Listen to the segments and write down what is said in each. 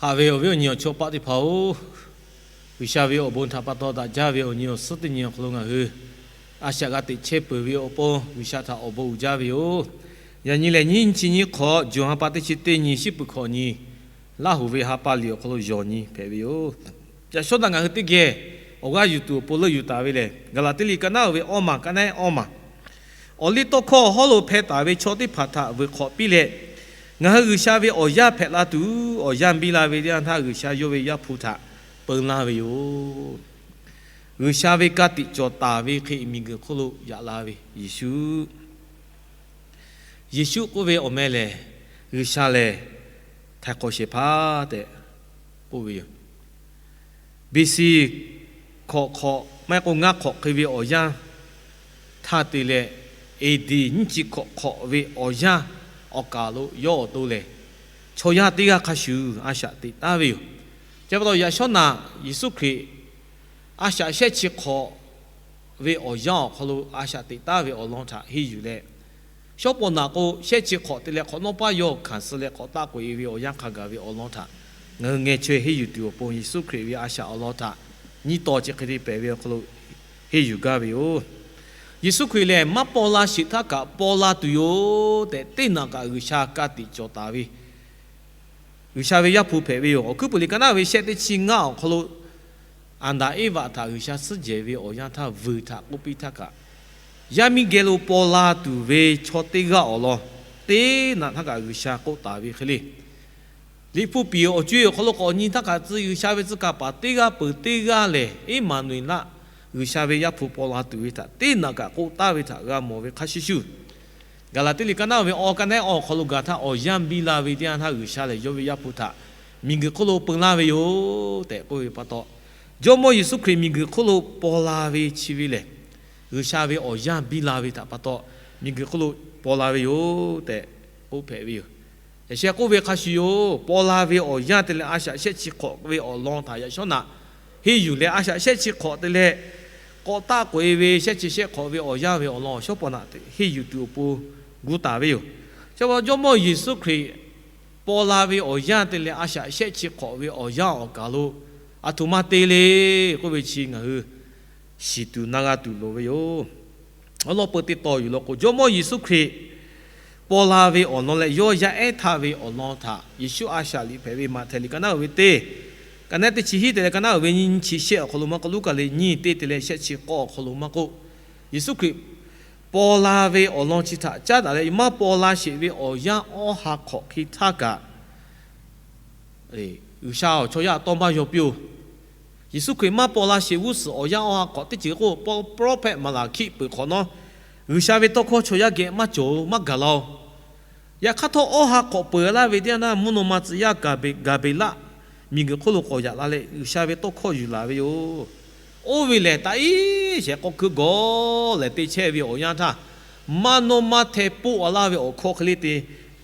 Haꞈ ve awˬ viˉ awˬ nyi awˬ chawˇ paˆ teˇ hpaˍ-oˬ, G'uiˬsha ve awˬ bon htaꞈ pa taw daꞈ jaˇ ve awˬ nyi awˬ suhˉ teˇ nyi awˬ hk'aw lo ngaˬ hui a shaꞈ g'a teꞈ chehˇ peuˬ ve awˬ pon G'uiˬsha htaꞈ awˬ bon uiˍ jaˇ ve yoˬ. Yaꞈ nyi lehˬ, nyiˇ nyi chi nyiˇ hk'awꞈ, June ha pa teˇ chi teˇ nyi, shiˉ puˍ hkawꞈ nyi, Laˇ huˍ ve ha pa liꞈ awˬ hk'aw lo yawˬ nyi hpehꞈ ve yoˬ. Yaꞈ shawˉ naꞈ ngaˬ hui teˇ geh awˬ g'aˇ yuˬ tuˬ awˬ pon leuˆ yuˬ taˍ ve lehˬ, Gaˍlaˍtiˆ liꞈ ka naˉ uiˍ ve awˇ maˬ, ka naˉ ehˉ awˇ maˬ. Awˬ liˇ tawˇ hkawˇ hawˉ lo hpeh taˍ ve chaw teˇ hpaˍ htaꞈ vuiˬ hk'awꞈ piˇ leh, ngaˬ hui G'uiˬsha ve awˬ yaˇ hpehꞈ la tuˬ, awˬ yanˇ biˇ la ve teˇ yanˇ htaˇ, G'uiˬsha yawˇ ve Yaˇ hpu htaꞈ peu laˇ ve yoˬ. G'uiˬsha ve ka tiꞈ cawˬ taˍ ve hk'e miˬguiˬ hk'oˆ lo yaꞈ la ve Yeˍsuˆ, Yeˍsuˆ k'oˆ ve awˬ meh lehˬ, G'uiˬsha lehˬ htaiˍ hk'awꞈ shehˍ hpaˇ tehꞈ k'oˆ ve yoˬ. B C hkawꞈ hk'awꞈ maˇ heˆ k'o ngaˇ hk'awꞈ hk'e ve awˬ yanˇ htaˇ te leh, A D nyiˇ chi hkawꞈ hk'awꞈ ve awˬ yanˇ awˬ kaˍ lo yawˇ awˬ to lehˬ, chaw yaˇ teˇ g'aˇ hk'a shuˍ a shaꞈ teꞈ taˉ ve yoˬ. Chi pa taw yaꞈ shawˉ naꞈ Yeˍsuˆ Hkriꞈ a shaꞈ shehˆ chi hk'awꞈ ve awˬ yanˇ awˬ hk'aw lo a shaꞈ teꞈ taˉ ve awˬ lawn htaꞈ henˇ yuˬ leh, shawˉ pawˍ naꞈ k'o shehˆ chi hk'awꞈ te leh hk'awꞈ nawˉ paˇ yawˇ hkanˍ suh leh k'awꞈ taˆ k'oꞈ e ve awˬ yanˇ hk'a gaˬ ve awˬ lawn htaꞈ ngaˬ hui ngeh chaweh henˇ yuˬ tuˬ awˬ pon Yeˍsuˆ Hkriꞈ ve a shaꞈ awˬ lawn htaꞈ nyiˇ taw chi hk'e te pehˍ ve awˬ hk'aw lo henˇ yuˬ gaˇ ve yoˬ. Yeˍsuˆ Hkriꞈ lehˬ maˇ paw la sheˍ htaˇ kaꞈ paw la tuˬ yoˬ tehꞈ, teˇ naꞈ kaꞈ G'uiˬsha ka tiꞈ cawˬ taˍ ve G'uiˬsha ve Yaˇ hpu hpehꞈ ve yoˬ. Awˬ hkuiˉ puiˍ liꞈ ka naˉ ve shehˆ teˇ chi ngaˇ awˬ hk'aw lo, Aˍdanˍ Eˇvaꞈ htaꞈ G'uiˬsha suhˉ jehˬ ve awˬ yanˇ htaˇ vuiˬ htaꞈ k'oˆ piˇ htaˇ kaꞈ, yaˇ miˇ geh lo paw la tuˬ ve chaw teˇ g'aˇ awˬ lawn teˇ naꞈ htaˇ kaꞈ G'uiˬsha k'oˆ taˍ ve hk'e le. Liꞈ hpu piˍ awˬ co-e awˬ hk'aw lo k'awꞈ nyi htaˇ kaꞈ, tcuh G'uiˬsha ve tcuh kaˍ paˍ teˇ g'aˇ peuˬ teˇ g'aˇ lehˬ, Eˇmaˍnuˍeˍlaˆ, G'uiˬsha ve Yaˇ hpu paw la tuˬ ve htaꞈ teˇ naꞈ kaꞈ k'oˆ taˍ ve htaꞈ g'a mawˬ ve hk'a shuˍ shuˍ, Gaˍlaˍtiˆ liꞈ ka naˉ ve awˇ, ka naˉ ehˉ awˇ awˬ hk'aw lo gaˬ htaˇ, awˬ yanˇ biˇ la ve teˇ yanˇ htaˇ G'uiˬsha lehˬ yawˇ ve Yaˇ hpu htaꞈ miˬguiˬ hk'oˆ lo peu laˇ ve yoˬ tehꞈ k'oˆ ve pa taw, Jawˇmawˇ Yeˍsuˆ Hkriꞈ miˬguiˬ hk'oˆ lo paw la ve chi ve lehˬ, G'uiˬsha ve awˬ yanˇ biˇ la ve htaꞈ pa taw, miˬguiˬ hk'oˆ lo paw la ve yoˬ tehꞈ k'oˆ hpehꞈ ve yoˬ. Yaꞈ sheh k'oˆ ve hk'a shuˍ yoˬ, paw la ve awˬ yanˇ te leh a shaꞈ shehˆ chi hk'awꞈ ve awˬ lawn htaꞈ yaꞈ shawˉ naꞈ henˇ yuˬ leh, a shaꞈ shehˆ chi hk'awꞈ te leh k'awꞈ taˆ k'oꞈ e ve shehˆ chi shehˆ hk'awꞈ ve awˬ yanˇ ve awˬ lawn awˬ shawˉ pawˍ naꞈ henˇ yuˬ tuˬ awˬ pon gu taˍ ve yoˬ. Chi pa Jawˇmawˇ Yeˍsuˆ Hkriꞈ paw la ve awˬ yanˇ te leh a shaꞈ shehˆ chi hk'awꞈ ve awˬ yanˇ awˬ kaˍ lo aˬ htoꞈ ma te le k'oˆ ve chi ngaˬ hui shiˍ tuˬ na g'a tuˬ loˍ ve yoˬ. Awˉ lawˉ peu teˇ taw yuˬ law k'o, Jawˇmawˇ Yeˍsuˆ Hkriꞈ paw la ve awˬ lawn leh yawˇ yaˇ ehˉ htaˇ ve awˬ lawn htaꞈ Yeˍsuˆ a shaꞈ liꞈ hpehꞈ ve Maꞈhtehˍ liꞈ ka naˉ uiˍ ve teˇ, ka naˉ ehˉ teˇ chi hiˉ te leh ka naˉ uiˍ ve nyiˇ chi shehˆ awˬ hk'aw lo maˇ k'oˆ, Luˉkaꞈ liꞈ nyiˇ teˇ te leh shehˆ chi k'awˇ awˬ hk'aw lo maˇ k'oˆ, Yeˍsuˆ Hkriꞈ paw la ve awˬ lawn chi htaꞈ caˉ daꞈ leh maˇ paw la sheˍ ve awˬ yanˇ awˇ ha hk'awꞈ hk'e htaˇ kaꞈ, G'uiˬsha awˬ chaw yaˇ tawˇ maˇ yaw piˇ-oˬ. Yeˍsuˆ Hkriꞈ maˇ paw la sheˍ g'uˇ suhˍ awˬ yanˇ awˇ ha hk'awꞈ teˇ ceuˬ k'o, prophet Maˍlaˍhkiˆ peuˬ hk'awꞈ nawˉ, G'uiˬsha ve tawˇ hkawˇ chaw yaˇ geh maˇ cawˬ maˇ gaˬ la-oˬ. Yaꞈ hk'aˇ htawˇ, awˇ ha hk'awꞈ peuˬ laˇ ve teˇ yanˇ htaˇ, mvuhˇ naw ma tcuh yaˇ Gaˍbeˍlaˆ miˬguiˬ hk'oˆ lo k'awꞈ yaꞈ la leh G'uiˬsha ve tawˇ hkawˇ yuˬ laˬ ve yoˬ. Oˇ ve lehˬ, taꞈ iˉ shehˍ k'awꞈ hkui gawˬ lehˬ te chehˇ ve awˬ yanˇ htaˇ, maˇ nawˇ maˇ hteh poˆ a laˇ ve awˬ hkawˇ hk'e le te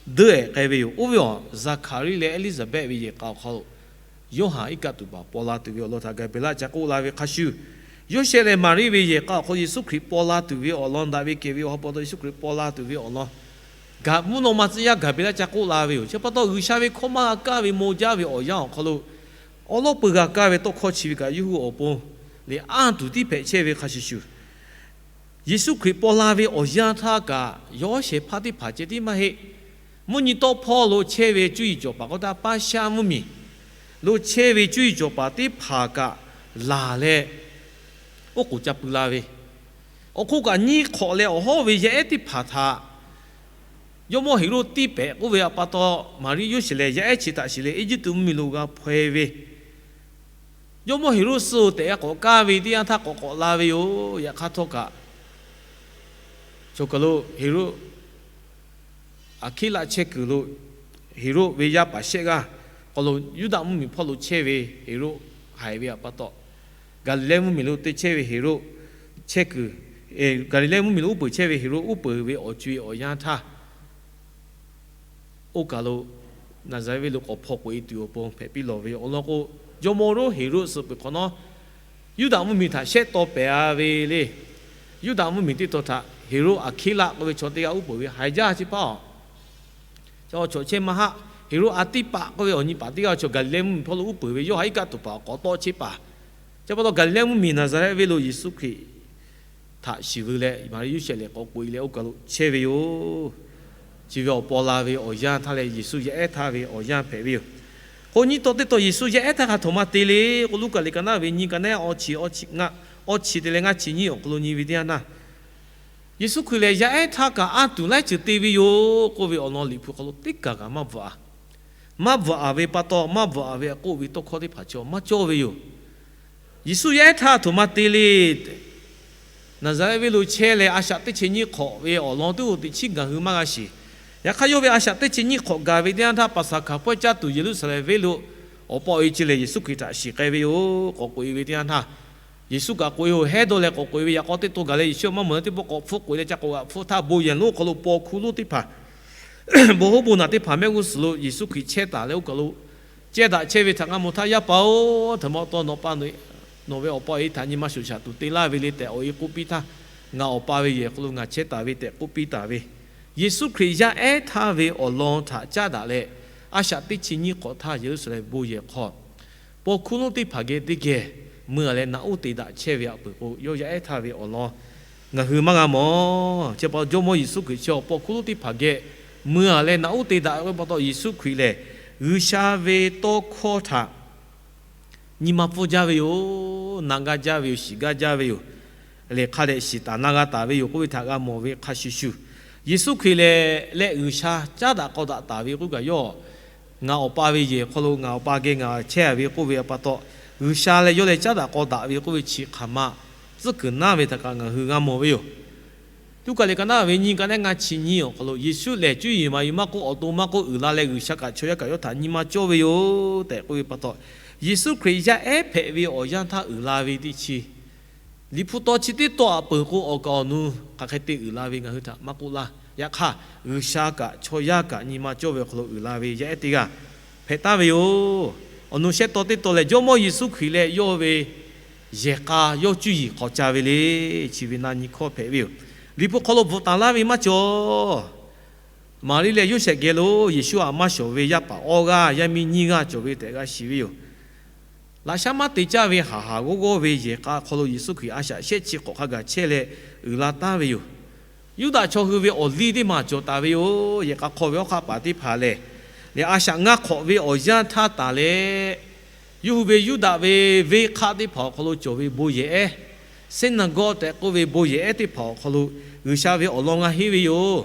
deuˇ ehˍ k'ai ve yoˬ. Oˇ ve awˬ Zaˍhkaˍriˆ leh Eˇliˇsaˍbehˆ ve yehˬ k'a awˬ hk'aw lo Yoˇhanˬ iˉ kaˆ tuˬ baˬ paw la tuˬ ve awˬ lawn htaꞈ Gaˍbeˍlaˆ ca k'oˆ la ve hk'a shuˍ, Yoˇsehꞈ leh Maˍriˆ ve yehˬ k'a awˬ hk'aw lo Yeˍsuˆ Hkriꞈ paw la tuˬ ve awˬ lawn, daꞈ ve kehˬ ve awˬ ha pa taw Yeˍsuˆ Hkriꞈ paw la tuˬ ve awˬ lawn, gaˬ mvuhˇ naw ma tcuh yaˇ Gaˍbeˍlaˆ ca k'oˆ la ve yoˬ. Chi pa taw, G'uiˬsha ve hkawˇ maˇ g'a kaˇ ve maw jaˇ ve awˬ yanˇ awˬ hk'aw lo, awˉ lawˉ peu g'a kaˇ ve tawˇ hkawˇ chi ve kaꞈ yawˇ hui awˬ pon liꞈ anˇ tuˬ tiˉ hpehꞈ chehˇ ve hk'a shuˍ shuˍ, Yeˍsuˆ Hkriꞈ paw la ve awˬ yanˇ htaˇ kaꞈ, yawˇ shehˍ hpaˇ teˇ hpaˍ ceh tiˉ maˇ heˆ. Mvuhˇ nyi tawˆ hpawˇ lo chehˇ ve cuˇ yiˍ cawˬ paˍ k'oˆ htaˇ, Paˇshaˆ mvuhˇ miˬ lo chehˇ ve cuˇ yiˍ cawˬ paˍ teˇ hpaˍ kaꞈ laˬ leh, oˉ k'oˍ ca pui la ve, awˬ hk'oˆ kaꞈ nyiˇ hk'awꞈ leh awˬ hawˉ ve yaˇ ehˉ teˇ hpaˍ htaꞈ jawˇmawˇ Heˍroˆ tiˇ pehˍ k'oˆ ve pa taw, Maˍriˆ Yoˇsehꞈ leh yaˇ ehˉ chi htaꞈ shiˍ leh Eˇjiˇtuꞈ mvuhˇ miˬ lo g'a hpaw-e ve, jawˇmawˇ Heˍroˆ suh-oˬ tehꞈ k'awꞈ kaˇ ve teˇ yanˇ htaˇ k'awꞈ k'awꞈ la ve yoˬ. Yaꞈ hk'aˇ htawˇ kaꞈ, chaw kaˬ lo Heˍroˆ Aˍhkiˇlaˆ chehˇ kuiˬ lo, Heˍroˆ ve yaˇ paˍ shehˆ g'aˇ k'aw lo Yuˇdaꞈ mvuhˇ miˬ hpawˇ lo chehˇ ve Heˍroˆ haiˬ ve pa taw, Gaˍliˍlehˇ mvuhˇ miˬ lo te chehˇ ve Heˍroˆ chehˇ kuiˬ, Gaˍliˍlehˇ mvuhˇ miˬ lo uˉ peunˍ chehˇ ve Heˍroˆ uˉ peunˍ ve awˬ co-e awˬ yanˇ htaˇ, oˇ kaˬ lo Naˍzaˍrehˆ venˇ lo k'awꞈ hpaw k'oꞈ-e tuˬ awˬ pon hpehꞈ piˇ lawˬ ve awˬ lawn k'o, jawˇmawˇ Heˍroˆ suh peuˬ hk'awꞈ nawˉ, Yuˇdaꞈ mvuhˇ miˬ htaꞈ shehˆ taw pehˍ-a ve le. Yuˇdaꞈ mvuhˇ miˬ teˇ taw htaꞈ Heˍroˆ Aˍhkiˇlaˆ k'oˆ ve chaw teˇ g'aˇ uˉ peunˍ ve haiˬ jaˇ chi hpaˇ-oˬ, chaw chawꞈ chehˇ maˇ haˆ. Heˍroˆ Aˍtiˆpaˆ k'oˆ ve awˬ nyi paˍ teˇ g'aˇ chaw Gaˍliˍlehˇ mvuhˇmiˬ hpawˇ lo uˉ peunˍ ve, yawˇ htaꞈ iˉ kaˆ tuˬ paˍ awˬ k'awꞈ tawˆ chehˇ paˍ. Chi pa taw Gaˍliˍlehˇ mvuhˇmiˬ Naˍzaˍrehˆ venˇ lo Yeˍsuˆ Hkriꞈ htaꞈ shiˍ veu leh, Maˍriˆ Yoˇsehꞈ lehˬ k'awꞈ k'oꞈ-e leh oˇ kaˬ lo chehˇ ve yoˬ. Chi ve awˬ paw la ve awˬ yanˇ htaˇ leh Yeˍsuˆ yaˇ ehˉ htaˇ ve awˬ yanˇ hpehꞈ ve yoˬ. K'o, nyi taw teˇ taw Yeˍsuˆ yaˇ ehˉ htaˇ hk'a htoꞈ ma te le k'o, Luˉkaꞈ liꞈ ka naˉ ve nyi ka naˉ awˇ chi, awˇ chi te leh ngaˇ chi nyiˇ awˬ hk'aw lo nyi ve teˇ yanˇ htaˇ, Yeˍsuˆ Hkriꞈ lehˬ yaˇ ehˉ htaˇ kaꞈ anˇ tuˬ laiˉ ceuˬ te ve yoˬ k'oˆ ve awˬ lawn Liꞈ hpu hk'aw lo teˇ kaˬ kaꞈ maˇ bvuhꞈ-a. Maˇ bvuhꞈ-a ve pa taw, maˇ bvuhꞈ-a ve k'oˆ ve tawˇ hkawˇ teˇ hpaˍ chaw maˇ cawˇ ve yoˬ. Yeˍsuˆ yaˇ ehˉ htaˇ htoꞈ ma te le tehꞈ, Naˍzaˍrehˆ venˇ lo chehˇ leh a shaꞈ teˇ chi nyiˇ hk'awꞈ ve awˬ lawn teˇ g'aˇ teꞈ chiˉ ngaˬ hui maˇ g'a shiˍ. Yaꞈ hk'aˇ, yawˇ ve a shaꞈ teˇ chi nyiˇ hk'awꞈ gaˬ ve teˇ yanˇ htaˇ, Paˍsaˍhkaˍ pawehˇ caˇ tuˬ Yeˍruˆsaˍlehnˍ venˇ lo awˬ pa awˬ e chi lehˬ Yeˍsuˆ Hkriꞈ htaꞈ shiˍ k'ai ve yoˬ. K'awꞈ k'oꞈ-e ve teˇ yanˇ htaˇ, Yeˍsuˆ kaꞈ k'oꞈ-e-oˬ, hehˉ dawˇ leh k'awꞈ k'oꞈ-e ve yaꞈ k'aw teˇ to gaˬ leh Yeˍsuˆ maˇ mawˬ leh teˇ pawˆ k'awꞈ hpfuhˆ k'oꞈ-e leh ca k'awꞈ g'aꞈ hpfuhˆ htaˇ, bon yehˬ lonˉ awˬ hk'aw lo paw hkuˇ lonˉ teˇ hpaˍ, bon hoˉ bon naˬ teˇ hpaˍ mehˆ g'uˇ suhˍ lo Yeˍsuˆ Hkriꞈ chehˇ taˍ leh oˇ kaˬ lo chehˇ daꞈ chehˇ ve htaꞈ g'a mawˬ htaˇ, Yaˇ paˍ-oˬ, htaꞈ ma taw nawˬ pa, nawˬ ve awˬ pa awˬ e htaꞈ nyi ma shoˍ shaˍ tuˬ te laˇ ve le tehꞈ, awˬ e k'oˆ piˇ htaˇ, Ngaˬ Awˬ pa ve yehˬ hk'aw lo ngaˬ chehˇ taˍ ve tehꞈ k'oˆ piˇ taˍ ve, Yeˍsuˆ Hkriꞈ yaˇ ehˉ htaˇ ve awˬ lawn htaꞈ caˉ daꞈ leh, a shaꞈ teˇ chi nyiˇ hk'awꞈ htaˇ Yeˍruˆsaˍlehnˍ bon yehˬ hk'aw paw hkuˇ lonˉ teˇ hpaˍ geh teˇ geh mui-a leh naꞈ uˉ te daꞈ chehˇ ve aꞈ peuˬ k'o, yawˇ yaˇ ehˉ htaˇ ve awˬ lawn ngaˬ hui maˇ g'a mawˬ. Chi pa taw Jawˇmawˇ Yeˍsuˆ Hkriꞈ chi awˬ paw hkuˇ lonˉ teˇ hpaˍ geh mui-a leh naꞈ uˉ te daꞈ ve pa taw, Yeˍsuˆ Hkriꞈ lehˬ G'uiˬsha ve tawˇ hkawˇ htaꞈ nyi ma pfuhˇ jaˇ ve yoˬ. Na gaˇ jaˇ ve yoˬ. Shiˍ gaˇ jaˇ ve yoˬ. Lehˬ hk'a dehꞈ shiˍ taˍ na g'a taˍ ve yoˬ k'oˆ ve htaꞈ g'a mawˬ ve hk'a shuˍ shuˍ, Yeˍsuˆ Hkriꞈ lehˬ leh G'uiˬsha caˉ daꞈ k'aw daꞈ taˍ ve k'oˆ kaꞈ yawˇ, Ngaˬ Awˬ pa ve yehˬ hk'aw lo ngaˬ Awˬ pa geh ngaˬ chehˇ-a ve k'oˆ ve pa taw, G'uiˬsha leh yawˇ leh caˉ daꞈ k'aw daꞈ ve k'oˆ ve chi hk'aˬ ma tcuhˉ kuiˬ naˇ ve htaꞈ kaꞈ ngaˬ hui g'a mawˬ ve yoˬ. Luˉkaꞈ liꞈ ka naˉ ve nyi ka naˉ ngaˇ chi nyiˇ awˬ hk'aw lo, Yeˍsuˆ lehˬ cuˇ yiˍ maˍ yuˬ maˇ k'oˆ, awˬ to maˇ k'oˆ, uiˍ la leh G'uiˬsha kaꞈ chaw yaˇ kaꞈ yawˇ htaꞈ nyi ma cawˇ ve yoˬ tehꞈ k'oˆ ve pa taw, Yeˍsuˆ Hkriꞈ yaˇ ehˉ hpehꞈ ve awˬ yanˇ htaˇ uiˍ la ve teˇ chi Liꞈ hpu taw chi teˇ taw aꞈ peuˬ k'o, awˬ kaˍ awˬ nu hk'aˬ hk'e te uiˍ la ve ngaˬ hui htaꞈ maˇ k'oˆ laˇ. Yaꞈ hk'aˇ, G'uiˬsha kaꞈ chaw yaˇ kaꞈ nyi ma cawˇ ve awˬ hk'aw lo uiˍ la ve yaˇ ehˉ teˇ g'aˇ hpehꞈ taˍ ve yoˬ. Awˬ nu shehˆ taw teˇ taw lehˬ, Jawˇmawˇ Yeˍsuˆ Hkriꞈ leh yawˇ ve yehˬ k'a yawˇ cuˇ yiˍ hk'awꞈ ca ve le. Chi ve na nyi hkawˇ hpehꞈ ve yoˬ. Liꞈ hpu hk'aw lo bvuhꞈ taˍ laˇ ve maˇ cawˬ. Maˍriˆ leh Yoˇsehꞈ geh lo Yeˍsuˆ htaꞈ maˇ shawˍ ve yaˇ paˍ awˇ g'aˇ yaˇ miˇ nyiˇ g'aˇ cawˬ ve tehꞈ g'a shiˍ ve yoˬ. Laꞈ shaˉ maˇ te caˇ ve haˍ haˍ g'awˇ g'awˇ ve yehˬ k'a hk'aw lo Yeˍsuˆ Hkriꞈ a shaꞈ shehˆ chi hk'awꞈ hk'a gaˬ chehˇ leh uiˍ la taˍ ve yoˬ. Yuˇdaꞈ chaw hui ve awˬ liˇ teˇ maˬ cawˬ taˍ ve yoˬ. Yehˬ k'a hk'aw ve awˬ hk'aˆ paˍ teˇ hpaˍ lehˬ, lehˬ a shaꞈ ngaˇ hk'awꞈ ve awˬ yanˇ htaˇ taˍ leh, yawˇ hui ve Yuˇdaꞈ ve venˇ hk'aˆ teˇ hpaˍ awˬ hk'aw lo cawˬ ve bon yehˬ ehˉ, synagogue tehꞈ k'oˆ ve bon yehˬ ehˉ teˇ hpaˍ awˬ hk'aw lo G'uiˬsha ve awˬ lawn g'a henˇ ve yoˬ.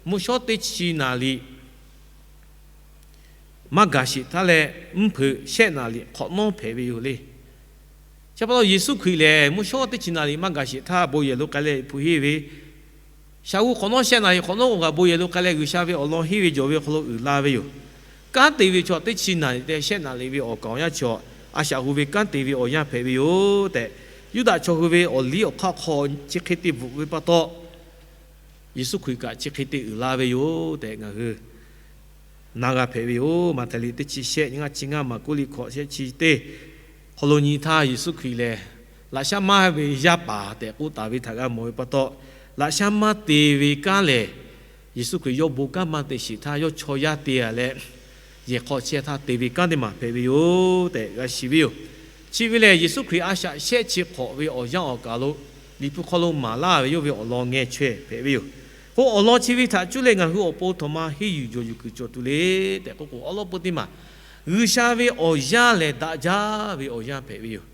Mvuhˇ shawˉ teˇ chi naˍ riˍ maˇ gaˬ sheˍ htaˇ leh, mvuhˇ hpeuꞈ shehˆ naˍ riˍ hk'awꞈ nawˉ hpehꞈ ve yoˬ le. Chi pa taw Yeˍsuˆ Hkriꞈ lehˬ, mvuhˇ shawˉ teˇ chi naˍ riˍ maˇ gaˬ sheˍ htaˇ bon yehˬ lo k'ai leh hpu henˇ ve, shaˍ g'u hk'awꞈ nawˉ shehˆ naˍ riˍ hk'awꞈ nawˉ k'o kaꞈ bon yehˬ lo k'ai leh G'uiˬsha ve awˬ lawn henˇ ve jawˬ ve awˬ hk'aw lo uiˍ la ve yoˬ. Kanˉ te ve chaw teˇ chi naˍ riˍ tehꞈ shehˆ naˍ riˍ ve awˬ kaˍ awˬ yanˇ chaw, a shaꞈ hu ve kanˉ te ve awˬ yanˇ hpehꞈ ve yoˬ tehꞈ, Yuˇdaꞈ chaw hui ve awˬ liˇ awˬ hk'aˆ hk'aw chi hk'e te bvuhꞈ ve pa taw, Yeˍsuˆ Hkriꞈ kaꞈ chi hk'e te uiˍ la ve yoˬ tehꞈ ngaˬ hui na g'a hpehꞈ ve yoˬ. Maꞈhtehˍ liꞈ teˇ chi shehˆ nyiˇ ngaˇ chi ngaˇ, Maˍkuˆ liꞈ hkawꞈ shehˆ chi teˇ hk'aw lo nyi htaˇ, Yeˍsuˆ Hkriꞈ lehˬ laꞈ shaˉ maˇ ve yaˇ paˍ tehꞈ k'oˆ taˍ ve htaꞈ g'a mawˬ ve pa taw, laꞈ shaˉ maˇ te ve kanˉ lehˬ, Yeˍsuˆ Hkriꞈ yawˇ bon kanˉ maˇ te sheˍ htaˇ yawˇ chaw yaˇ te-a leh, yehˬ hk'aw chehˇ htaˇ te ve kanˉ teˇ maˬ hpehꞈ ve yoˬ tehꞈ g'a shiˍ ve yoˬ. Chi ve lehˬ, Yeˍsuˆ Hkriꞈ a shaꞈ shehˆ chi hk'awꞈ ve awˬ yanˇ awˬ kaˍ lo Liꞈ hpu hk'aw lo maˍ laˇ ve yawˇ ve awˬ lawn ngeh chaweh hpehꞈ ve yoˬ. K'o, awˬ lawn chi ve htaꞈ cuˇ leh ngaˬ hui awˬ pon htaꞈ ma henˇ yuˬ jawˬ yuˬ kuiˬ cawˬ tuˬ le tehꞈ k'oˆ k'o, awˉ lawˉ peu teˇ maˬ G'uiˬsha ve awˬ yanˇ lehˬ daꞈ jaˇ ve awˬ yanˇ hpehꞈ ve yoˬ.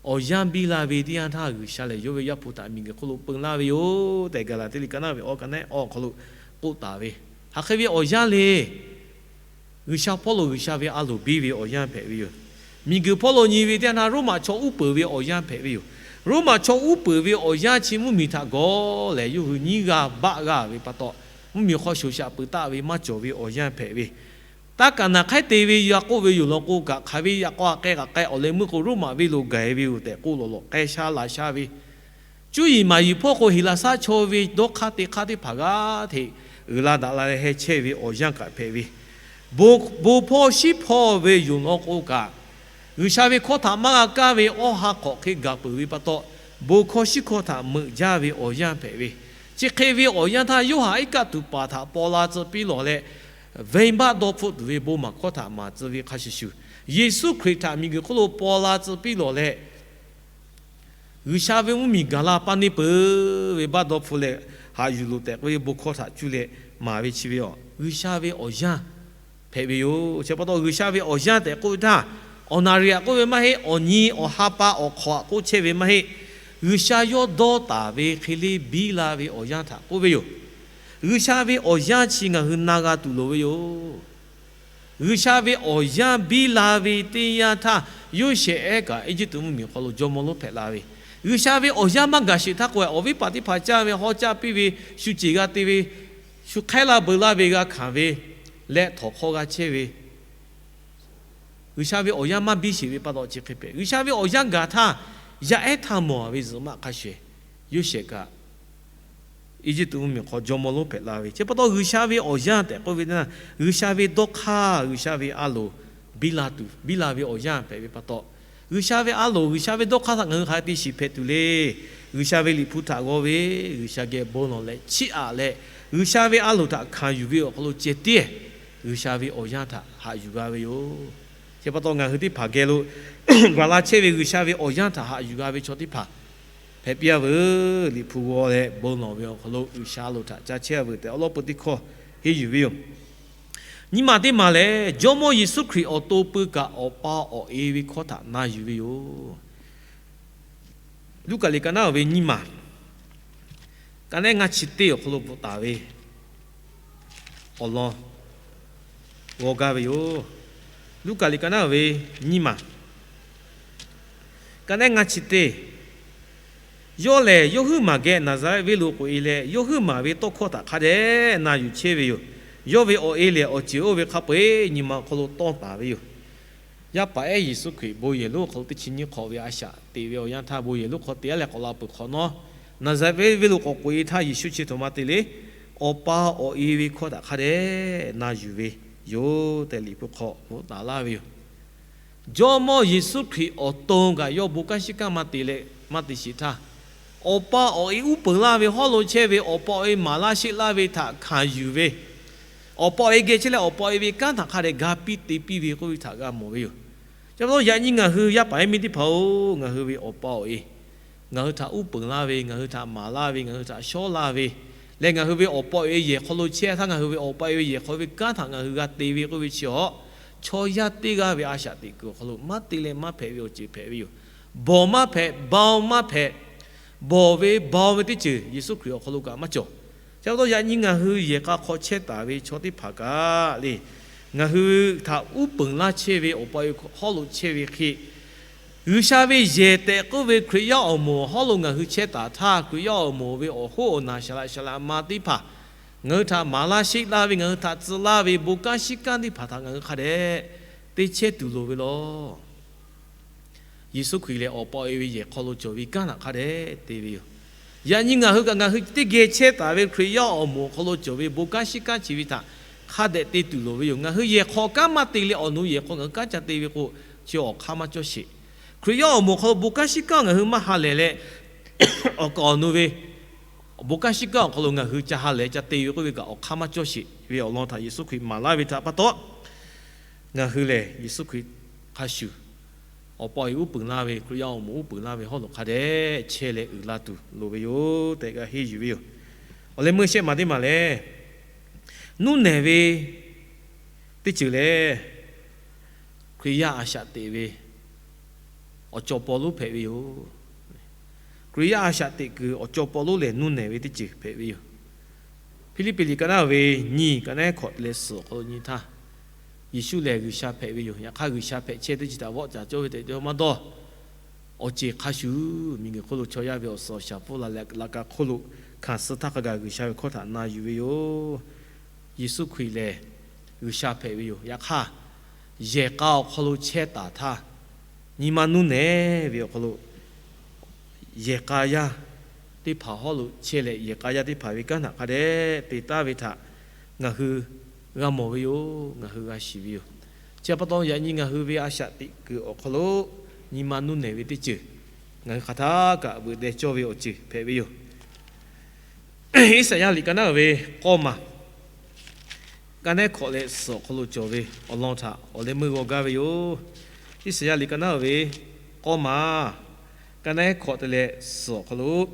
Awˬ yanˇ biˇ la ve teˇ yanˇ htaˇ, G'uiˬsha lehˬ yawˇ ve Yaˇ hpu htaꞈ miˬguiˬ hk'oˆ lo peu laˇ ve yoˬ tehꞈ, Gaˍlaˍtiˆ liꞈ ka naˉ ve awˬ ka naˉ awˬ hk'aw lo k'oˆ taˍ ve, hk'aˬ hk'e ve awˬ yanˇ le. G'uiˬsha hpawˇ lo G'uiˬsha ve a loˍ biˇ ve awˬ yanˇ hpehꞈ ve yoˬ. Miˬguiˬ hpawˇ lo nyi ve teˇ yanˇ htaˇ, Roˉmaꞈ chaw uˉ peunˍ ve awˬ yanˇ hpehꞈ ve yoˬ. Roˉmaꞈ chaw uˉ peunˍ ve awˬ yanˇ chi mvuhˇmiˬ htaꞈ gawˬ lehˬ, yawˇ hui nyiˇ g'aˇ baˆ g'a ve pa taw, mvuhˇmiˬ hk'aw shoˍ shaꞈ peuˬ taˆ ve maˇ cawˬ ve awˬ yanˇ hpehꞈ ve, taˇ kaˍ naˍ hk'aiˉ te ve yaꞈ k'oˆ ve yoˬ lawn k'o kaꞈ, hk'aˬ ve yaꞈ k'aw aꞈ k'ai kaꞈ k'ai, awˬ leh meuˇ k'o Roˉmaꞈ venˇ lo gaˬ ve yoˬ tehꞈ k'oˆ lawˬ lawˬ k'ai sha laꞈ sha ve, cuˇ yiˍ maˍ yiˍ hpawˇ k'o Heˍlaˍsaˆ chaw ve dawˇ hk'aˇ te hk'aˇ teˇ hpaˍ g'aˇ hteꞈ uiˍ la daꞈ la leh heh chehˇ ve awˬ yanˇ kaꞈ hpehꞈ ve, bon hpawˇ shiˉ hpawˇ ve yoˬ lawn k'o kaꞈ, G'uiˬsha ve hkawˇ htaꞈ maˇ g'a kaˇ ve awˇ ha hk'awꞈ hk'e gaˬ peuˬ ve pa taw, bon hkawˇ shiˉ hkawˇ htaꞈ meuꞈ jaˇ ve awˬ yanˇ hpehꞈ ve, chi hk'e ve awˬ yanˇ htaˇ Yoˇhanˬ iˉ kaˆ tuˬ paˍ htaꞈ paw la tcuh piˇ lawˬ leh, venˇbaˆ dawˇ hpfuhˆ tuˬ ve bon maˍ hkawˇ htaꞈ maˍ tcuh ve hk'a shuˍ shuˍ, Yeˍsuˆ Hkriꞈ htaꞈ miˬguiˬ hk'oˆ lo paw la tcuh piˇ lawˬ leh, G'uiˬsha ve mvuhˇmiˬ gaˬ la paˇ neˇ peuˬ ve baˆ dawˇ hpfuhˆ leh haꞈ yuˬ loˬ tehꞈ k'oˆ ve bon hkawˇ htaꞈ cuˇ leh maˍ ve chi ve yoˬ. G'uiˬsha ve awˬ yanˇ hpehꞈ ve yoˬ. Chi pa taw G'uiˬsha ve awˬ yanˇ tehꞈ k'oˆ ve htaˇ, awˬ naˍriˍ aꞈ k'oˆ ve maˇ heˆ, awˬ nyi awˬ ha pa awˬ hk'awꞈ aꞈ k'oˆ chehˇ ve maˇ heˆ. G'uiˬsha yawˇ dawˇ taˍ ve hk'e le biˇ la ve awˬ yanˇ htaꞈ k'oˆ ve yoˬ. G'uiˬsha ve awˬ yanˇ chi ngaˬ hui na g'a tuˬ loˍ ve yoˬ. G'uiˬsha ve awˬ yanˇ biˇ la ve teˇ yanˇ htaˇ, Yoˇsehꞈ ehˉ kaꞈ Eˇjiˇtuꞈ mvuhˇmiˬ hk'aw lo jawˇmawˇ lonˉ hpehꞈ la ve, G'uiˬsha ve awˬ yanˇ maˇ gaˬ sheˍ htaˇ k'o, awˬ viˉ paˍ teˇ hpaˍ caˇ ve, haw caˇ piˇ ve, shu ceˬ g'a te ve, shu hk'ehˉ la beu laˇ ve g'a hkanˍ ve, leh htawnˍ hk'aw g'a chehˇ ve, G'uiˬsha ve awˬ yanˇ maˇ biˇ sheˍ ve pa taw chi hk'e hpehꞈ. G'uiˬsha ve awˬ yanˇ gaˬ htaˇ, yaˇ ehˉ htaˇ mawˬ ve zuhꞈ maˆ hk'a shuˍ, Yoˇsehꞈ kaꞈ Eˇjiˇtuꞈ mvuhˇmiˬ hk'aw jawˇmawˇ lonˉ hpehꞈ la ve. Chi pa taw G'uiˬsha ve awˬ yanˇ tehꞈ k'oˆ ve teˇ yanˇ, G'uiˬsha ve dawˇ hk'aˇ, G'uiˬsha ve a loˍ biˇ la tuˬ, biˇ la ve awˬ yanˇ hpehꞈ ve pa taw, G'uiˬsha ve a loˍ, G'uiˬsha ve dawˇ hk'aˇ htaꞈ ngaˬ hui hk'aˬ hk'e te shiˍ hpehꞈ tuˬ le. G'uiˬsha ve Liꞈ hpu htaꞈ g'aw ve, G'uiˬsha geh bon lawˬ leh chiˇ aꞈ leh, G'uiˬsha ve a loˍ htaꞈ hkanˍ yuˬ ve awˬ hk'aw lo ceh tiˉ G'uiˬsha ve awˬ yanˇ htaꞈ haꞈ yuˬ g'a ve yoˬ. Chi pa taw ngaˬ hui teˇ hpaˍ geh lo gaˬ la chehˇ ve G'uiˬsha ve awˬ yanˇ htaꞈ haꞈ yuˬ g'a ve chaw teˇ hpaˍ hpehꞈ piˇ a veuˬ. Liꞈ hpu g'aw leh bon lawˬ ve awˬ hk'aw lo G'uiˬsha a loˍ htaꞈ ca chehˇ a veuˬ tehꞈ awˉ lawˉ peu teˇ hkawˇ henˇ yuˬ ve yoˬ. Nyi ma teˇ maˬ lehˬ, Jawˇmawˇ Yeˍsuˆ Hkriꞈ awˬ to pui kaꞈ Awˬ pa awˬ e ve hkawˇ htaꞈ na yuˬ ve yoˬ. Luˉkaꞈ liꞈ ka naˉ ve nyiˇ maˬ, ka nehˉ ngaˇ chi teˇ awˬ hk'aw lo bvuhꞈ taˍ ve awˬ lawn g'aw gaˇ ve yoˬ. Luˉkaꞈ liꞈ ka naˉ ve nyiˇ maˬ, ka nehˉ ngaˇ chi teˇ. Yawˇ lehˬ, yawˇ huiˉ maˬ geh Naˍzaˍrehˆ venˇ lo k'oꞈ-e leh, yawˇ huiˉ maˬ ve tawˇ hkawˇ htaꞈ hk'a dehꞈ na yuˬ chehˇ ve yoˬ. Yawˇ ve awˬ e lehˬ, awˬ ceuˬ oˇ ve hk'a peu-eˬ nyi ma awˬ hk'aw lo tawˇ taˍ ve yoˬ. Yaˇ paˍ ehˉ Yeˍsuˆ Hkriꞈ bon yehˬ lonˉ awˬ hk'aw lo teˇ chi nyiˇ hk'awꞈ ve a shaꞈ teꞈ ve awˬ yanˇ htaˇ, bon yehˬ lonˉ hk'aw teꞈ-a leh k'awꞈ la peuˬ hk'awꞈ nawˉ, Naˍzaˍrehˆ venˇ lo k'awꞈ k'oꞈ-e htaˇ, Yeˍsuˆ chi htoꞈ ma te le, Awˬ pa awˬ e ve hkawˇ htaꞈ hk'a dehꞈ na yuˬ ve yoˬ tehꞈ Liꞈ hpu hk'aw bvuhꞈ taˍ laˇ ve yoˬ. Jawˇmawˇ Yeˍsuˆ Hkriꞈ awˬ to kaꞈ yawˇ bon kanˉ shiˉ kanˉ maˇ te leh maˇ te sheˍ htaˇ, Awˬ pa awˬ e uˉ peunˍ laˇ ve hawˉ lo chehˇ ve Awˬ pa awˬ e maˍ laˇ sheˆ laˇ ve htaꞈ hkanˍ yuˬ ve, Awˬ pa awˬ e geh chehˇ leh Awˬ pa awˬ e ve kanˉ htaꞈ hk'a dehꞈ ga piˇ te piˇ ve k'oˆ ve htaꞈ g'a mawˬ ve yoˬ. Chi pa taw yaꞈ nyi ngaˬ hui yaˇ paˍ yaˇ miˇ teˇ hpaˍ-oˬ, ngaˬ hui ve Awˬ pa awˬ e ngaˬ hui htaꞈ uˉ peunˍ laˇ ve, ngaˬ hui htaꞈ maˍ laˇ ve, ngaˬ hui htaꞈ shawˉ laˇ ve, leh ngaˬ hui ve Awˬ pa awˬ e yehˬ hk'aw lo chehˇ htaˇ, ngaˬ hui ve Awˬ pa awˬ e ve yehˬ hk'aw ve kanˉ htaꞈ ngaˬ hui g'a te ve k'oˆ ve chi awˬ, chaw yaˇ teˇ g'aˇ ve a shaꞈ teꞈ kuiˬ awˬ hk'aw lo maˇ te leh maˇ hpehꞈ ve awˬ ceuˬ hpehꞈ ve yoˬ. Bawˬ maˇ hpehꞈ, baoˬ maˇ hpehꞈ, bawˬ ve baoˬ ve teˇ ceuˬ Yeˍsuˆ Hkriꞈ awˬ hk'aw lo kaꞈ maˇ cawˬ. Chi pa taw yaꞈ nyi ngaˬ hui yehˬ k'a hk'aw chehˇ taˍ ve chaw teˇ hpaˍ kaꞈ le, ngaˬ hui htaꞈ uˉ peunˍ laˇ chehˇ ve Awˬ pa awˬ e hawˉ lo chehˇ ve hk'e, G'uiˬsha ve yehˬ tehꞈ k'oˆ ve Hkriꞈ yaˇ awˬ moˍ hawˉ lo ngaˬ hui chehˇ taˍ htaˇ, Hkriꞈ yaˇ awˬ moˍ ve awˬ hoˉ awˬ naˬ saˍ laꞈ saˍ laꞈ ma teˇ hpaˍ ngaˬ hui htaꞈ maˍ laˇ sheˆ laˇ ve, ngaˬ hui htaꞈ tcuh laˇ ve bon kanˉ shiˉ kanˉ teˇ hpaˍ htaꞈ ngaˬ hui hk'a dehꞈ te chehˇ tuˬ loˍ ve law. Yeˍsuˆ Hkriꞈ lehˬ, Awˬ pa awˬ e ve yehˬ hk'aw lo cawˬ ve kanˉ htaꞈ hk'a dehꞈ te ve yoˬ. Yaꞈ nyi ngaˬ hui kaꞈ ngaˬ hui teˇ geh chehˇ taˍ ve Hkriꞈ yaˇ awˬ moˍ awˬ hk'aw lo cawˬ ve bon kanˉ shiˉ kanˉ chi ve htaꞈ hk'a dehꞈ te tuˬ loˍ ve yoˬ. Ngaˬ hui yehˬ hk'aw kanˉ maˇ te leh awˬ nu yehˬ hk'aw ngaˬ hui kanˉ ca te ve k'o, chi awˬ hk'aˇ maˇ cawˇ sheˍ. Hkriꞈ yaˇ awˬ moˍ hk'aw lo bon kanˉ shiˉ kanˉ ngaˬ hui maˇ ha lehˬ leh, awˬ kaˍ awˬ nu ve bon kanˉ shiˉ kanˉ awˬ hk'aw lo ngaˬ hui ca ha lehˬ ca te ve k'oˆ ve kaꞈ awˬ hk'aˇ maˇ cawˇ sheˍ ve awˬ lawn htaꞈ Yeˍsuˆ Hkriꞈ maˍ laˇ ve htaꞈ pa taw, ngaˬ hui lehˬ Yeˍsuˆ Hkriꞈ hk'a shuˍ Awˬ pa awˬ e uˉ peunˍ laˇ ve, Hkriꞈ yaˇ awˬ moˍ uˉ peunˍ laˇ ve hawˉ lo hk'a dehꞈ chehˇ leh uiˍ la tuˬ loˍ ve yoˬ tehꞈ g'a henˇ yuˬ ve yoˬ. Awˬ leh meuˇ shehˆ maˬ teˇ maˬ lehˬ, nuˇ nehˬ ve teˇ ceuˬ lehˬ, Hkriꞈ yaˇ a shaꞈ teꞈ ve awˬ cawˬ paw lonˉ hpehꞈ ve yoˬ. Hkriꞈ yaˇ a shaꞈ teꞈ kuiˬ awˬ cawˬ paw lonˉ lehˬ nuˇ nehˬ ve teˇ ceuˬ hpehꞈ ve yoˬ. Hpiˇliˇpiˆ liꞈ ka naˉ ve nyiˇ, ka naˉ hkawꞈ leh suhˍ awˬ hk'aw lo nyi htaˇ, Yeˍsuˆ lehˬ G'uiˬsha hpehꞈ ve yoˬ. Yaꞈ hk'aˇ, G'uiˬsha hpehꞈ chehˇ teˇ ceuˬ htaꞈ vawˆ caˍ cawˇ ve tehꞈ cawˇ maˇ dawˇ. Awˬ ceˬ hk'a shuˍ, miˬguiˬ hk'oˆ lo chaw yaˇ ve awˬ suhˍ awˬ shaˍ pfuhˇ la leh la ka hk'oˆ lo hkanˍ suh htaˇ hk'a gaˬ G'uiˬsha ve hkawˇ htaꞈ na yuˬ ve yoˬ. Yeˍsuˆ Hkriꞈ lehˬ G'uiˬsha hpehꞈ ve yoˬ. Yaꞈ hk'aˇ, yehˬ k'a awˬ hk'aw lo chehˇ taˍ htaˇ, nyi ma nuˇ nehˬ ve awˬ hk'aw lo yehˬ k'a yaˇ teˇ hpaˍ hawˉ lo chehˇ leh, yehˬ k'a yaˇ teˇ hpaˍ ve kanˉ htaꞈ hk'a dehꞈ te taˍ ve htaꞈ ngaˬ hui g'a mawˬ ve yoˬ. Ngaˬ hui g'a shiˍ ve yoˬ. Chi pa taw, yaꞈ nyi ngaˬ hui ve a shaꞈ teꞈ kuiˬ awˬ hk'aw lo nyi ma nuˇ nehˬ ve teˇ ceuˬ ngaˬ hui hk'aˬ htaˇ kaꞈ veuꞈ deh cawˇ ve awˬ ceuˬ hpehꞈ ve yoˬ. Iˉsaˍyaˆ liꞈ ka naˉ ve k'awˇ maˬ, ka naˉ hkawꞈ leh suhˍ awˬ hk'aw lo cawˬ ve awˬ lawn htaꞈ awˬ leh meuˇ g'aw gaˇ ve yoˬ. Iˉsaˍyaˆ liꞈ ka naˉ ve k'awˇ maˬ, ka naˉ hkawꞈ te leh suhˍ awˬ hk'aw lo,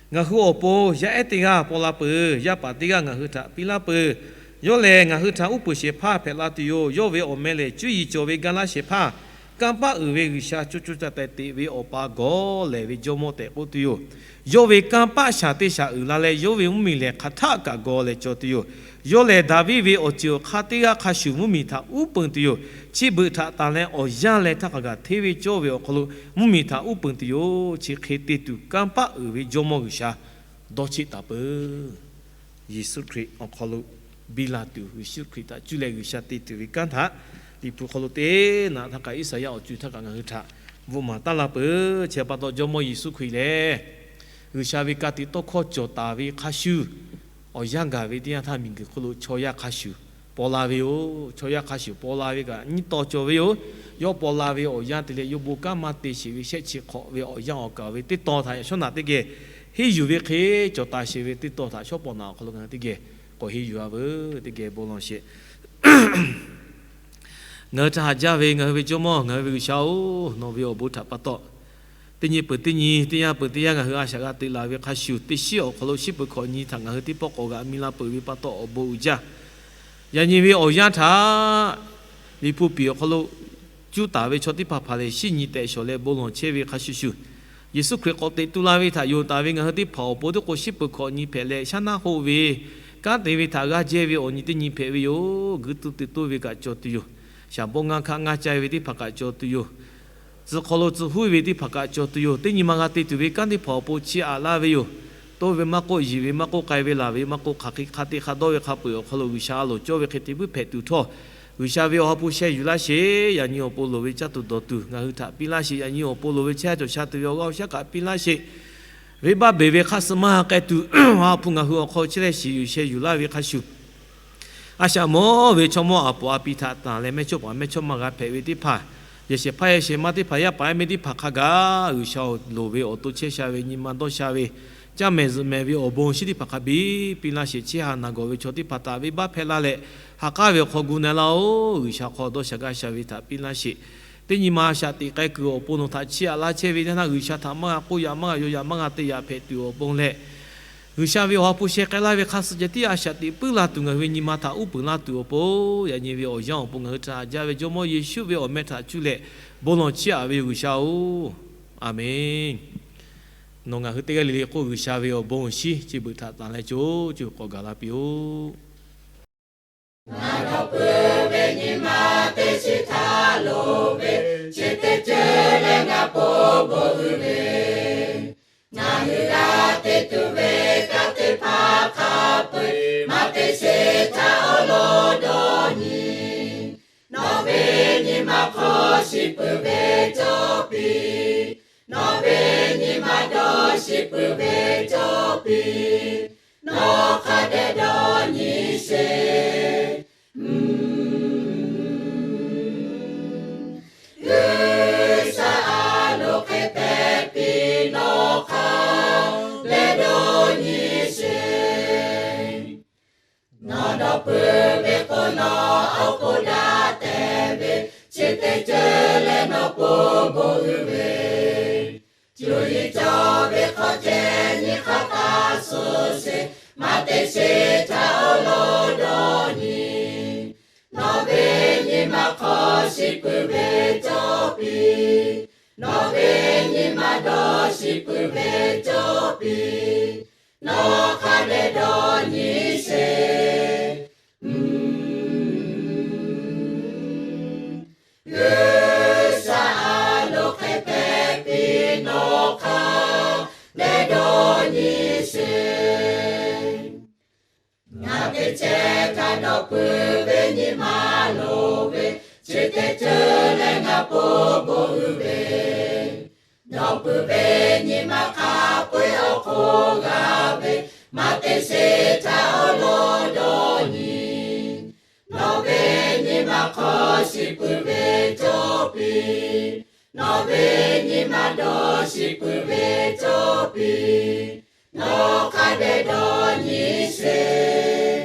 Ngaˬ hui awˬ pon yaˇ ehˉ teˇ g'aˇ paw la peuˬ. Yaˇ paˍ teˇ g'aˇ ngaˬ hui htaꞈ piˇ laˇ peuˬ. Yawˇ lehˬ ngaˬ hui htaꞈ uˉ peunˍ shehˍ hpaˇ hpehꞈ la tuˬ yoˬ. Yawˇ ve awˬ meh lehˬ cuˇ yiˍ cawˬ ve gaˇ laˇ shehˍ hpaˇ, kanˇ paˆ uiˍ ve G'uiˬsha, co co taiˍ taiˍ teꞈ ve Awˬ pa, gawˬ lehˬ ve Jawˇmawˇ tehꞈ k'oˆ tuˬ yoˬ. Yawˇ ve kanˇ paˆ shaˍ teˇ shaˍ uiˍ la leh, yawˇ ve mvuhˇmiˬ lehˬ hk'aˬ htaˆ kaꞈ gawˬ lehˬ cawˬ tuˬ yoˬ. Yawˇ lehˬ Daˍviˆ ve awˬ ceuˬ awˬ hk'aˇ teˇ g'aˇ hk'a shuˍ mvuhˇmiˬ htaꞈ uˉ peunˍ tuˬ yoˬ. Chi beuꞈ htaꞈ tanˬ leh awˬ yanˇ leh htaˇ hk'a gaˬ hteˇ ve cawˇ ve awˬ hk'aw lo mvuhˇmiˬ htaꞈ uˉ peunˍ tuˬ yoˬ. Chi hk'e te tuˬ kanˇ paˆ uiˍ ve Jawˇmawˇ G'uiˬsha dawˇ cheˆ taˍ peuˬ. Yeˍsuˆ Hkriꞈ awˬ hk'aw lo biˇ la tuˬ, Yeˍsuˆ Hkriꞈ htaꞈ cuˇ leh G'uiˬsha te tuˬ ve kanˉ htaꞈ Liꞈ hpu hk'aw lo teˇ naꞈ htaˇ kaꞈ Iˉsaˍyaˆ awˬ co htaˇ kaꞈ ngaˬ hui htaꞈ bvuhꞈ maˍ taˉ la peuˬ. Chi pa taw Jawˇmawˇ Yeˍsuˆ Hkriꞈ lehˬ, G'uiˬsha ve ka tiꞈ tawˇ hkawˇ cawˬ taˍ ve hk'a shuˍ, awˬ yanˇ gaˬ ve teˇ yanˇ htaˇ miˬguiˬ hk'oˆ lo chaw yaˇ hk'a shuˍ paw la ve yoˬ. Chaw yaˇ hk'a shuˍ paw la ve kaꞈ nyiˇ taw cawˬ ve yoˬ. Yawˇ paw la ve awˬ yanˇ te leh yawˇ bon kanˉ maˇ te sheˍ ve shehˆ chi hk'awꞈ ve awˬ yanˇ awˬ kaˍ ve teˇ taw htaꞈ yaꞈ shawˉ naꞈ teˇ geh henˇ yuˬ ve hk'e, cawˬ taˍ sheˍ ve teˇ taw htaꞈ shawˉ pawˍ naꞈ awˬ hk'aw lo ngaˬ hui teˇ geh k'awꞈ henˇ yuˬ-a veuˬ. Teˇ geh bon lawˬ sheˍ. Ngaˬ hui htaꞈ haꞈ jaˇ ve ngaˬ hui ve Jawˇmawˇ, ngaˬ hui ve G'uiˬsha-oˬ, nawˬ ve awˬ bon htaꞈ pa taw, teˇ nyi peuˬ teˇ nyi, teˇ yanˇ peuˬ teˇ yanˇ ngaˬ hui a shaꞈ g'a te laˬ ve hk'a shuˍ, teˇ shiˉ awˬ hk'aw lo shiˉ peuˬ hkawꞈ nyi htaꞈ ngaˬ hui teˇ pawˆ k'awꞈ g'aꞈ mi la peuˬ ve pa taw awˬ bon uiˍ jaˇ. Yaꞈ nyi ve awˬ yanˇ htaꞈ Liꞈ hpu piˍ awˬ hk'aw lo cuˇ taˍ ve chaw teˇ hpaˍ hpaˍ lehˬ, shiˉ nyi tehꞈ shawˍ leh bon lawˬ chehˇ ve hk'a shuˍ shuˍ, Yeˍsuˆ Hkriꞈ k'awꞈ teꞈ tu la ve htaꞈ yonˍ taˍ ve ngaˬ hui teˇ hpaˍ awˬ pon teˇ k'o shiˉ peuˬ hkawꞈ nyi hpehꞈ leh, shaˉ naˆ hoˆ ve kanˉ te ve htaꞈ g'aˇ jehˇ ve awˬ nyi teˇ nyi hpehꞈ ve yoˬ. Guiˇ tuˬ te toˇ ve kaꞈ cawˬ tuˬ yoˬ. Shaˍ bawˆ ngaˇ hkaˆ ngaˇ cai ve teˇ hpaˍ kaꞈ cawˬ tuˬ yoˬ. Tcuh hk'aw lo tcuh huˉ ve teˇ hpaˍ kaꞈ cawˬ tuˬ yoˬ. Teˇ nyi ma g'a te tuˬ ve kanˉ teˇ hpaˍ awˬ pon chiˇ aꞈ laˇ ve yoˬ. Toˇ ve maˇ k'oˆ, yiˬ ve maˇ k'oˆ, k'ai ve laˬ ve maˇ k'oˆ, hk'aˬ hk'e hk'a te hk'a dawˇ ve hk'a peu-eˬ awˬ hk'aw lo G'uiˬsha a loˍ cawˇ ve hk'e te puiˉ hpehꞈ tuˬ htawˇ, G'uiˬsha ve awˬ ha hpu sheh yuˬ laˇ sheˍ. Yaꞈ nyi awˬ pon loˍ ve caˇ tuˬ dawˬ tuˬ ngaˬ hui htaꞈ piˇ laˇ sheˍ. Yaꞈ nyi awˬ pon loˍ ve chehˇ sha cawˬ sha tuˬ ve awˬ g'aˇ awˬ shaˉ kaꞈ piˇ laˇ sheˍ. Venˇbaˆ beˬ ve hk'aˇ suh maˇ k'ai tuˬ, awˬ ha hpu ngaˬ hui awˬ hk'aw chehˇ leh shiˍ yuˬ sheh yuˬ laˇ ve hk'a shuˍ, a shaꞈ mawˇ ve chaw mawˇ aˬ poˍ aˬ pi htaꞈ tanˬ leh mehˇ chawˇ paˍ mehˇ chawˇ ma g'a hpehꞈ ve teˇ hpaˍ, yehˬ shehˍ hpaˇ yehˬ shehˍ ma teˇ hpaˍ, yaˇ paˍ yaˇ miˇ teˇ hpaˍ hk'a gaˬ G'uiˬsha awˬ loˍ ve awˬ to chehˇ sha ve nyi ma dawˇ sha ve, caˇ mehˍ zuhꞈ mehˍ ve awˬ bon shinˉ teˇ hpaˍ hk'a biˇ piˇ laˇ sheˍ. Chi haꞈ naˬ gawˬ ve chaw teˇ hpaˍ htaꞈ venˇbaˆ hpehˇ laˇ leh, ha k'aˉ ve awˬ hk'aw gu na laˇ-oˬ. G'uiˬsha hk'aw dawˇ sha gaˇ sha ve htaꞈ piˇ laˇ sheˍ. Teˇ nyi ma shaꞈ teꞈ k'ai kuiˬ awˬ pon nawˬ htaꞈ chiˇ aꞈ laˇ chehˇ ve teˇ naˇ, G'uiˬsha htaꞈ maˇ g'a k'oˆ yaꞈ maˇ g'a yaw yaꞈ maˇ g'a te yaꞈ hpehꞈ tuˬ awˬ pon leh, G'uiˬsha ve awˬ ha hpu sheh k'ai laˇ ve hk'aˇ suh ceh tiˉ a shaꞈ teꞈ puiˉ la tuˬ ngaˬ hui ve nyi ma htaꞈ uˉ peunˍ laˇ tuˬ awˬ pon, yaꞈ nyi ve awˬ yanˇ awˬ pon ngaˬ hui htaꞈ haꞈ jaˇ ve Jawˇmawˇ Yeˍsuˆ ve awˬ meh htaꞈ cuˇ leh bon lawˬ chiˇ aꞈ ve yoˬ G'uiˬsha-oˬ, Aˍmenˍ. Nawˬ ngaˬ hui teˇ g'aˇ le le k'o G'uiˬsha ve awˬ bon awˬ shinˉ chi beuꞈ htaꞈ tanˬ leh co co k'awꞈ gaˬ la piˇ-oˆ. Ngaˬ dawˬ peuˬ ve nyi ma teˇ chi htaˇ loˍ ve, chi teˇ ceuˬ leh ngaˬ po bon uiˍ ve, ngaˬ hui g'a te tuˬ ve kanˉ teˇ hpaˍ hk'a peu-eˬ maˇ te sheˍ htaˇ awˬ lawn dawˇ nyi. Nawˬ ve nyi ma hk'aw shiˍ peuˬ ve cawˇ piˇ. Nawˬ ve nyi ma dawˇ shiˍ peuˬ ve cawˇ piˇ. Nawˬ hk'a dehꞈ dawˇ nyi sheˍ. G'uiˬsha a loˍ hk'e hpehꞈ piˇ, nawˬ hk'a dehꞈ dawˇ nyi sheˍ. Nawˬ dawˬ peuˬ ve k'o, nawˬ awˬ hk'oˆ daꞈ tehꞈ ve, chi teˇ ceuˬ leh nawˬ po bon uiˍ ve, cuˇ yiˍ cawˬ ve hk'aw ceh nyi hk'a taˇ suh sheˍ, maˇ te sheˍ htaˇ awˬ lawn dawˇ nyi. Nawˬ ve nyi ma hk'aw shiˍ peuˬ ve cawˇ piˇ. Nawˬ ve nyi ma dawˇ shiˍ peuˬ ve cawˇ piˇ. Nawˬ hk'a dehꞈ dawˇ nyi sheˍ. G'uiˬsha a loˍ hk'e hpehꞈ piˇ, nawˬ hk'a dehꞈ dawˇ nyi sheˍ. Ngaˬ teˇ cehˬ htaꞈ dawˬ peuˬ ve nyi ma loˍ ve, chi teˇ ceuˬ leh ngaˬ po bon uiˍ ve, dawˬ peuˬ ve nyi ma hk'a peu-eˬ awˬ hk'oˆ g'a ve, maˇ te sheˍ htaˇ awˬ lawn dawˇ nyi. Nawˬ ve nyi ma hk'aw shiˍ peuˬ ve cawˇ piˇ. Nawˬ ve nyi ma dawˇ shiˍ peuˬ ve cawˇ piˇ. Nawˬ hk'a dehꞈ dawˇ nyi sheˍ.